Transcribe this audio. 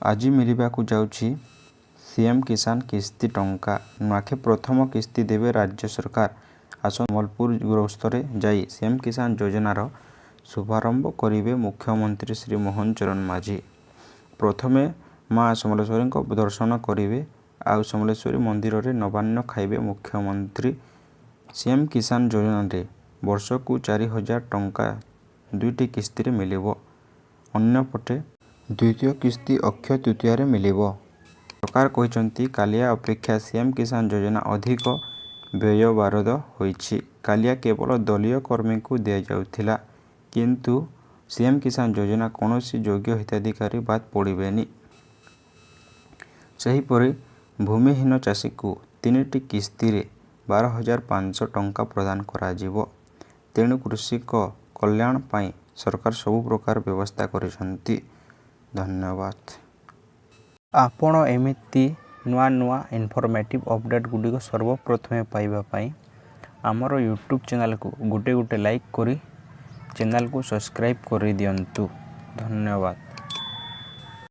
ଆଜି ମିଳିବାକୁ ଯାଉଛି ସିଏମ୍ କିଷାନ କିସ୍ତି ଟଙ୍କା। ନୂଆଖାଇ ପ୍ରଥମ କିସ୍ତି ଦେବେ ରାଜ୍ୟ ସରକାର। ଆସନ୍ତୁ, ସମ୍ବଲପୁର ଗସ୍ତରେ ଯାଇ ସିଏମ୍ କିଷାନ ଯୋଜନାର ଶୁଭାରମ୍ଭ କରିବେ ମୁଖ୍ୟମନ୍ତ୍ରୀ ଶ୍ରୀ ମୋହନ ଚରଣ ମାଝୀ। ପ୍ରଥମେ ମା ସମଲେଶ୍ୱରୀଙ୍କ ଦର୍ଶନ କରିବେ ଆଉ ସମଲେଶ୍ୱରୀ ମନ୍ଦିରରେ ନବାନ୍ନ ଖାଇବେ ମୁଖ୍ୟମନ୍ତ୍ରୀ। ସିଏମ୍ କିଷାନ ଯୋଜନାରେ ବର୍ଷକୁ 4000 ଟଙ୍କା ଦୁଇଟି କିସ୍ତିରେ ମିଳିବ। ଅନ୍ୟପଟେ ଦ୍ୱିତୀୟ କିସ୍ତି ଅକ୍ଷୟ ତୃତୀୟାରେ ମିଳିବ। ସରକାର କହିଛନ୍ତି, କାଳିଆ ଅପେକ୍ଷା ସିଏମ୍ କିଷାନ ଯୋଜନା ଅଧିକ ବ୍ୟୟବରାଦ ହୋଇଛି। କାଳିଆ କେବଳ ଦଳୀୟ କର୍ମୀଙ୍କୁ ଦିଆଯାଉଥିଲା, କିନ୍ତୁ ସିଏମ୍ କିଷାନ ଯୋଜନା କୌଣସି ଯୋଗ୍ୟ ହିତାଧିକାରୀ ବାଦ ପଡ଼ିବେନି। ସେହିପରି ଭୂମିହୀନ ଚାଷୀଙ୍କୁ ତିନିଟି କିସ୍ତିରେ 12,500 ଟଙ୍କା ପ୍ରଦାନ କରାଯିବ। ତେଣୁ କୃଷିଙ୍କ କଲ୍ୟାଣ ପାଇଁ ସରକାର ସବୁ ପ୍ରକାର ବ୍ୟବସ୍ଥା କରିଛନ୍ତି। ଧନ୍ୟବାଦ। ଆପଣ ଏମିତି ନୂଆ ନୂଆ ଇନଫର୍ମେଟିଭ୍ ଅପଡ଼େଟ୍ ଗୁଡ଼ିକ ସର୍ବପ୍ରଥମେ ପାଇବା ପାଇଁ ଆମର ୟୁଟ୍ୟୁବ୍ ଚ୍ୟାନେଲ୍କୁ ଗୋଟେ ଗୋଟେ ଲାଇକ୍ କରି ଚ୍ୟାନେଲ୍କୁ ସବସ୍କ୍ରାଇବ୍ କରିଦିଅନ୍ତୁ। ଧନ୍ୟବାଦ।